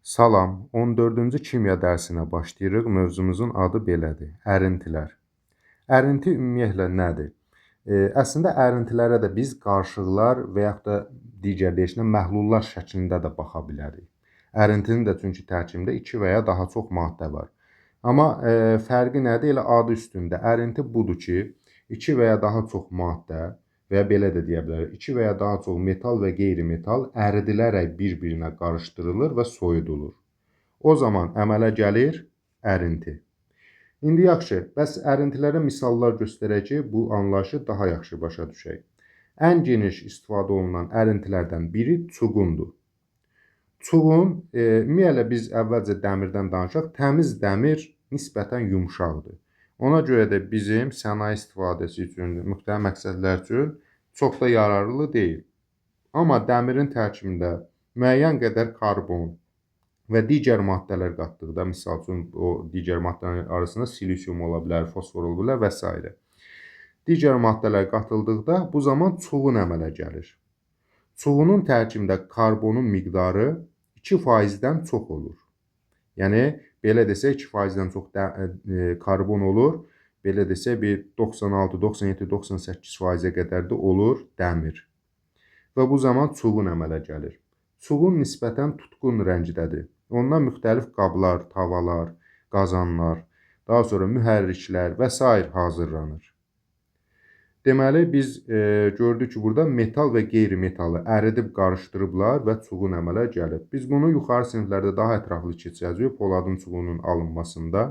Salam, 14-cü kimya dərsinə başlayırıq. Mövzumuzun adı belədir: ərintilər. Ərinti ümumiyyətlə nədir? Əslində ərintilərə də biz qarışıqlar və yaxud da digər deyişlə məhlullar şəklində də baxa bilərik. Ərintinin də çünki tərkibində 2 və ya daha çox maddə var. Amma fərqi nədir? Elə adı üstündə. Ərinti budur ki, 2 və ya daha çox maddə və ya belə də deyə bilərik, 2 və ya daha çox metal və qeyri-metal əridilərək bir-birinə qarışdırılır və soyudulur. O zaman əmələ gəlir ərinti. İndi yaxşı, bəs ərintilərə misallar göstərək ki, bu anlayışı daha yaxşı başa düşək. Ən geniş istifadə olunan ərintilərdən biri çuğundur. Çuğun, ümumiyyətlə biz əvvəlcə dəmirdən danışaq, təmiz dəmir nisbətən yumşaqdır. Ona görə də bizim sənaye istifadəsi üçün, müxtəlif məqsədlər üçün çox da yararlı deyil. Amma dəmirin tərkibində müəyyən qədər karbon və digər maddələr qatdıqda, misal üçün o digər maddələrin arasında silisium ola bilər, fosfor ola bilər və s. Digər maddələr qatıldıqda bu zaman çuğun əmələ gəlir. Çuğunun tərkibində karbonun miqdarı 2%-dən çox olur. Yəni belə desək 2%-dən çox karbon olur. Belə desək bir 96, 97, 98%-ə qədər də olur dəmir. Və bu zaman çuğun əmələ gəlir. Çuğun nisbətən tutqun rəngdədir. Ondan müxtəlif qablar, tavalar, qazanlar, daha sonra mühərriklər və sair hazırlanır. Deməli, biz gördük ki, burada metal və qeyri-metalı əridib qarışdırıblar və çuğun əmələ gəlib. Biz bunu yuxarı siniflərdə daha ətraflı keçəcəyik, poladın çuğunun alınmasında.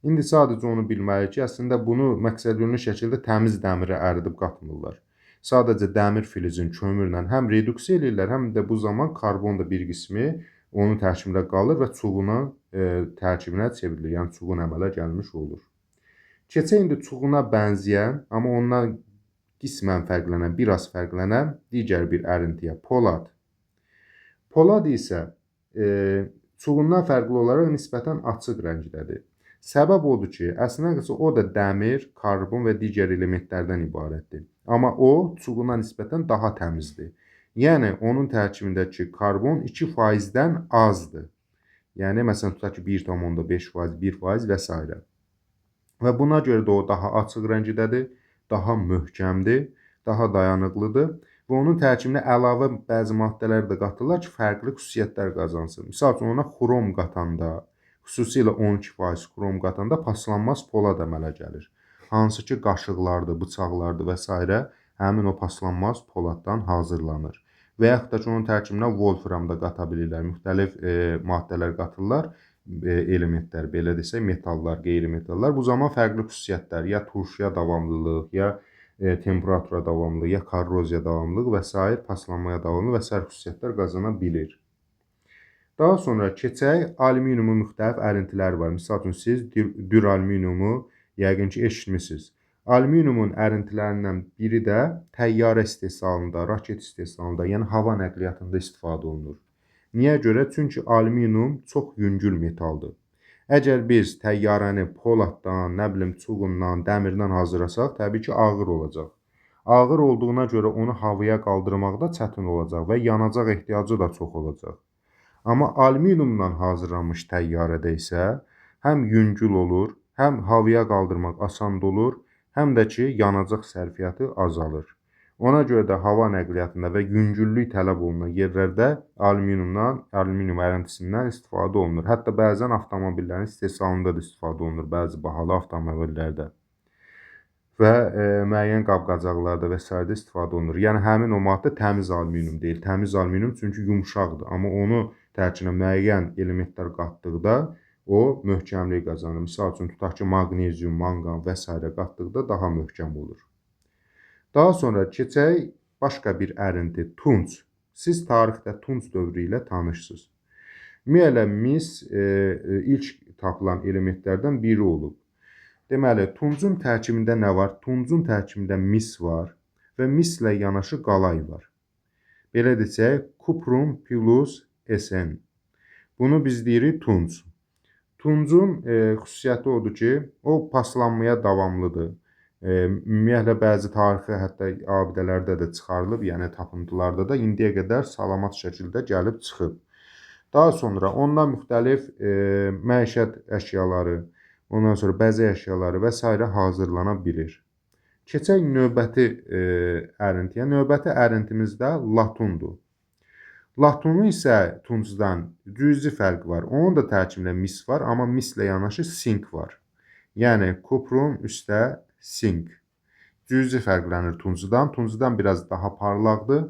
İndi sadəcə onu bilməliyik ki, əslində bunu məqsədyönlü şəkildə təmiz dəmirə əridib qatmırlar. Sadəcə dəmir filizin kömürlə həm reduksiya eləyirlər, həm də bu zaman karbon da bir qismi onun tərkibində qalır və çuğuna tərkibinə çevrilir. Yəni çuğun əmələ gəlmiş olur. Keçək indi çuğuna bənzəyən, amma ondan qismən fərqlənən, biraz fərqlənən digər bir ərintiyə, polad. Polad isə çuğundan fərqli olaraq nisbətən açıq rəngdədir. Səbəb odur ki, əslində qalsa o da dəmir, karbon və digər elementlərdən ibarətdir. Amma o, çuğuna nisbətən daha təmizdir. Yəni, onun tərkibindəki karbon 2%-dən azdır. Yəni, məsələn, tutaq ki, 1,5%, 1% və s. Və buna görə də o daha açıq rəngdədir, daha möhkəmdir, daha dayanıqlıdır və onun tərkibinə əlavə bəzi maddələr də qatırlar ki, fərqli xüsusiyyətlər qazansın. Misal üçün, ona xrom qatanda, xüsusilə 12% xrom qatanda paslanmaz polad əmələ gəlir. Hansı ki, qaşıqlardır, bıçaqlardır və s. həmin o paslanmaz poladdan hazırlanır. Və yaxud da ki, onun tərkibinə wolfram da qata bilirlər, müxtəlif maddələr qatırlar, elementlər, belə desək, metallar, qeyri-metallar. Bu zaman fərqli xüsusiyyətlər, ya turşuya davamlılıq, ya temperatura davamlılıq, ya korroziya davamlılıq və s. paslanmaya davamlılıq və s. xüsusiyyətlər qazana bilir. Daha sonra keçək, alüminiumun müxtəlif ərintiləri var. Misal üçün, siz düralüminiumu yəqin ki, eşitmisiniz. Alüminiumun ərintilərindən biri də təyyarə istehsalında, raket istehsalında, yəni hava nəqliyyatında istifadə olunur. Niyə görə? Çünki alüminium çox yüngül metaldır. Əgər biz təyyarəni poladdan, nə bilim, çuğundan, dəmirdən hazırlasaq, təbii ki, ağır olacaq. Ağır olduğuna görə onu havaya qaldırmaqda çətin olacaq və yanacaq ehtiyacı da çox olacaq. Amma alüminiumdan hazırlanmış təyyarədə isə həm yüngül olur, həm havaya qaldırmaq asan olur, həm də ki, yanacaq sərfiyyatı azalır. Ona görə də hava nəqliyyatında və yüngüllük tələb olunan yerlərdə alüminiumdan, alüminium ərintisindən istifadə olunur. Hətta bəzən avtomobillərin istehsalında da istifadə olunur, bəzi bahalı avtomobillərdə və müəyyən qab-qacaqlarda və s. istifadə olunur. Yəni, həmin o maddə təmiz alüminium deyil. Təmiz alüminium çünki yumşaqdır, amma onu tərkibinə müəyyən elementlər qatdıqda o möhkəmlik qazanır. Misal üçün, tutaq ki, maqnezium, manqan və s. qatdıqda daha möhkəm olur. Daha sonra keçək başqa bir ərinti, tunc. Siz tarixdə tunc dövrü ilə tanışsınız. Ümumiyyətlə, mis ilk tapılan elementlərdən biri olub. Deməli, tuncun tərkibində nə var? Tuncun tərkibində mis var və mislə yanaşı qalay var. Belə desək, kuprum plus SN. Bunu biz deyirik tunc. Tuncun xüsusiyyəti odur ki, o paslanmaya davamlıdır. Ümumiyyətlə, bəzi tarixi hətta abidələrdə də çıxarılıb, yəni tapıntılarda da indiyə qədər salamat şəkildə gəlib çıxıb. Daha sonra ondan müxtəlif məişət əşyaları, ondan sonra bəzək əşyaları və s. hazırlana bilir. Keçək növbəti ərintiyə. Növbəti ərintimiz də latundur. Latunu isə tuncdan cüzi fərq var. Onun da tərkibində mis var, amma mislə yanaşı sink var. Yəni kuprum üstə sink. Cüzi fərqlənir tuncdan. Tuncdan biraz daha parlaqdır.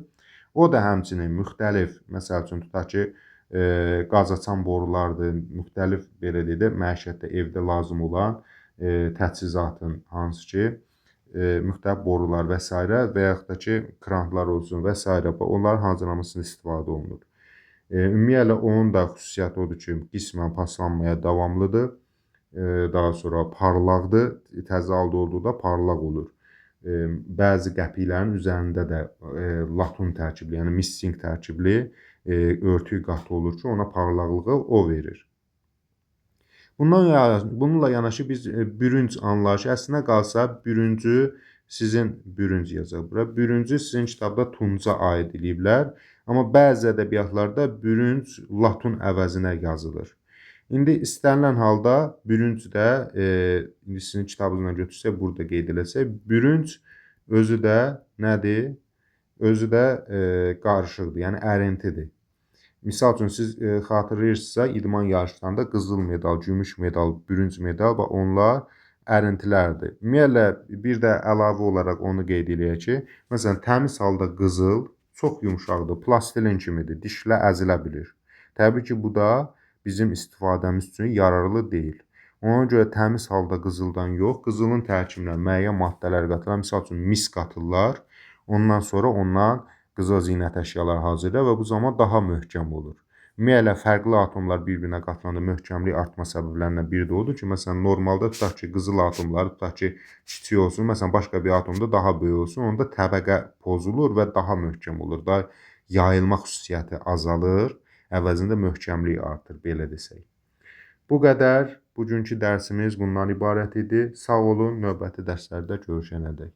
O da həmçinin müxtəlif, məsəl üçün tutaq ki, qazaçan borulardır, müxtəlif belə deyək də məişətdə, evdə lazım olan təchizatın hansı ki, müxtəlif borular və s. və yaxud da ki, krantlar olsun və s. Onların hazırlanmasında istifadə olunur. Ümumiyyətlə onun da xüsusiyyəti odur ki, qismən paslanmaya davamlıdır. Daha sonra parlaqdır. Təzə halda olduqda parlaq olur. Bəzi qəpiklərin üzərində də latun tərkibli, yəni mis sink tərkibli örtük qatı olur ki, ona parlaqlığı o verir. Bununla yanaşı biz bürünc anlayışı, əslinə qalsa bürüncü sizin bürünc yazacaq bura. Bürüncü sizin kitabda tunca aid eləyiblər. Amma bəzi ədəbiyyatlarda bürünc latun əvəzinə yazılır. İndi istənilən halda bürünc də indi sizin kitabınızdan götürsək, burada qeyd eləsək, bürünc özü də nədir? Özü də qarışıqdır, yəni ərintidir. Misal üçün siz xatırlayırsınızsa, idman yarışlarında qızıl medal, gümüş medal, bürünc medal və onlar ərintilərdir. Ümumiyyətlə bir də əlavə olaraq onu qeyd eləyək ki, məsələn təmiz halda qızıl çox yumşaqdır, plastilin kimidir, dişlə əzilə bilir. Təbii ki, bu da bizim istifadəmiz üçün yararlı deyil. Ona görə təmiz halda qızıldan yox, qızılın tərkibinə müəyyən maddələr qatırlar. Misal üçün mis qatırlar. Ondan sonra ondan qızıl zinət əşyaları hazırlayır və bu zaman daha möhkəm olur. Ümumiyyətlə fərqli atomlar bir-birinə qatılanda möhkəmlik artma səbəblərindən biri də odur ki, məsələn normalda tutaq ki, qızıl atomları tutaq ki, kiçik olsun, məsələn başqa bir atomda daha böyük olsun, onda təbəqə pozulur və daha möhkəm olur. Daha yayılma xüsusiyyəti azalır, əvəzində möhkəmlik artır, belə desək. Bu qədər. Bugünkü dərsimiz bundan ibarət idi. Sağ olun, növbəti dərslərdə görüşənədək.